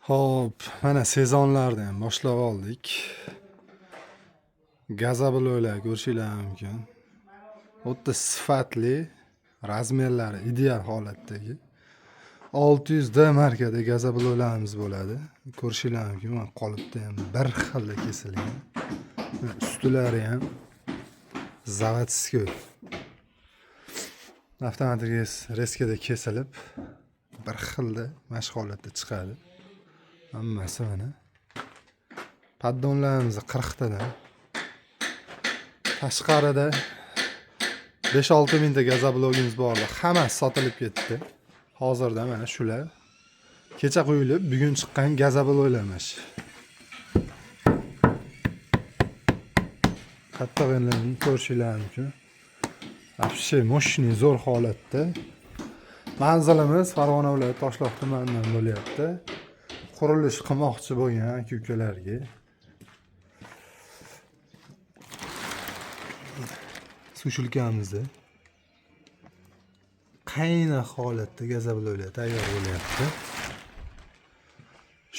Xo'p, mana sezonlarni ham boshlab oldik. Gazabiloylar ko'rishinglar mumkin. O'ta sifatli, razmerlari ideal holatdagi. 600 D markada gazabiloylarimiz bo'ladi. Ko'rishinglar mumkin, mana qolipda ham bir xilda kesilgan. Mana ustilari ham заводской. Avtomatik reskada kesilib bir xilda mana shu holatda chiqadi. Hammasi mana. Poddonlarimiz 40 tadan. Tashqarida 5-6 mingta gazoblogimiz bor edi. Hammasi sotilib ketdi. Hozirda mana shular. Kecha quyilib, bugun chiqqan gazobloklar mana shu. Qattiq endi ko'rishinglar mumkin. Вообще мощный, zo'r holatda. Manzilimiz Farg'ona viloyati Toshloq tumanidan bo'lyapti. Qurilish qilmoqchi bo'lgan aka-ukalarga sushilkamizda qaynoq holatda gazobloklar tayyor bo'lyapti.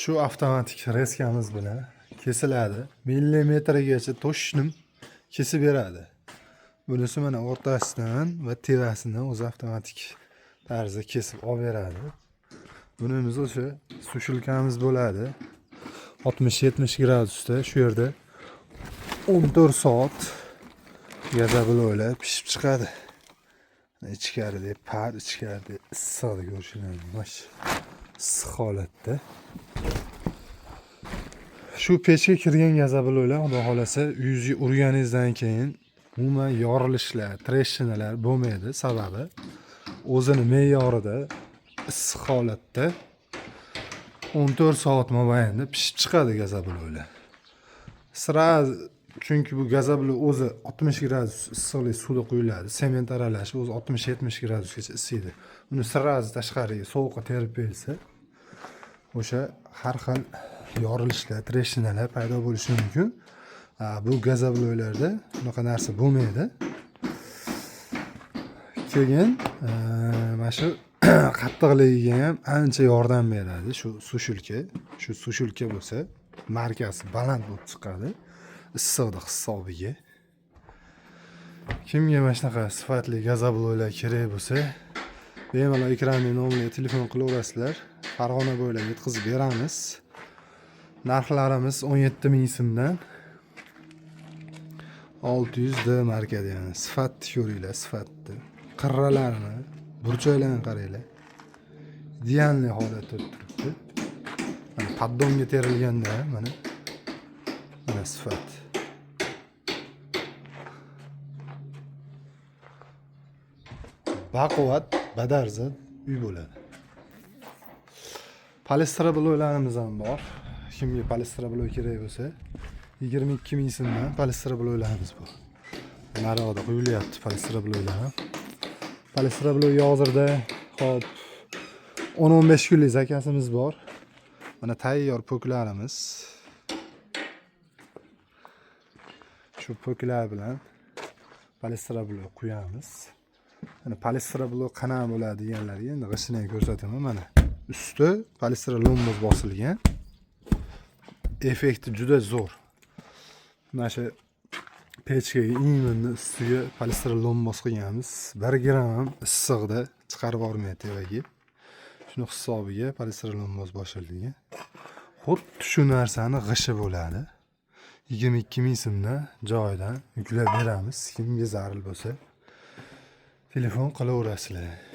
Shu avtomatik reskamiz bilan kesiladi. Millimetrigacha to'shnim kesib beradi. Bunisi mana o'rtasidan va tevasidan o'zi avtomatik tarzda kesib olib beradi. Bunimiz o'sha sushilkamiz bo'ladi. 60-70 gradusda shu yerda 14 soat gazabiloylar pishib chiqadi. Ichkarida par, ichkarida issiqda ko'rishinglar mumkin. Issiq holatda. Shu pechga kirgan gazabiloylar xudo xolasa uyingizga urganingizdan keyin umuman yorilishlar, treshinalar bo'lmaydi. Sababi o'zini me'yorida issiq holatda 14 soat mobaynida pishib chiqadi gazabiloylar. Sразу, chunki bu gazabiloy o'zi 60 gradus issiqlik suvda quyiladi. Sement aralashib o'zi 60-70 gradusgacha isiydi. Uni sразу tashqariga sovuqqa terib bersa, o'sha har xil yorilishlar, treshinalar paydo bo'lishi mumkin. Bu gazabiloylarda bunaqa narsa bo'lmaydi. Keyin mana shu qattiqligiga ham ancha yordam beradi shu sushilka. Shu sushilka bo'lsa, markasi baland bo'lib chiqadi. Issiqni hisobiga. Kimga mana shunaqa sifatli gazabiloylar kerak bo'lsa, bemalol ekrandagi nomerga telefon qilaverasizlar. Farg'ona bo'ylab yetkazib beramiz. Narxlarimiz 17 ming so'mdan. 600 D markada, yani sifatni ko'ringlar, sifatni. Qirralarini, burchaklarini qaranglar. Idealniy holatda turibdi. Mana poddonga terilganda mana mana sifat. Baquvvat, badarza uy bo'ladi. Palestra bloylarimiz ham bor. Kimga palestra bloy kerak bo'lsa, 22 ming so'mdan palestra bloylarimiz bor. Naryoqda quyilyapti palestra bloylar ham. Palestra bloy hozirda hop 10-15 kunlik zakazimiz bor. Mana tayyor po'klarimiz. Shu po'klar bilan palestra bloy quyamiz. Mana palestra bloy qanaqa bo'ladi deganlarga endi g'ishtini ham ko'rsataman. Mana usti palestra lomboz bosilgan. Effekti juda zo'r. Mana shu pechkaga imенно ustiga palestra lomboz qilganmiz. 1 gram ham issiqda chiqarib yubormaydi tevaga. Shuni hisobiga palestra lomboz bosilgan. Xuddi shu narsani g'ishi bo'ladi. 22 ming so'mdan joyidan yuklab beramiz. Kimga zarur bo'lsa telefon qilaverasizlar.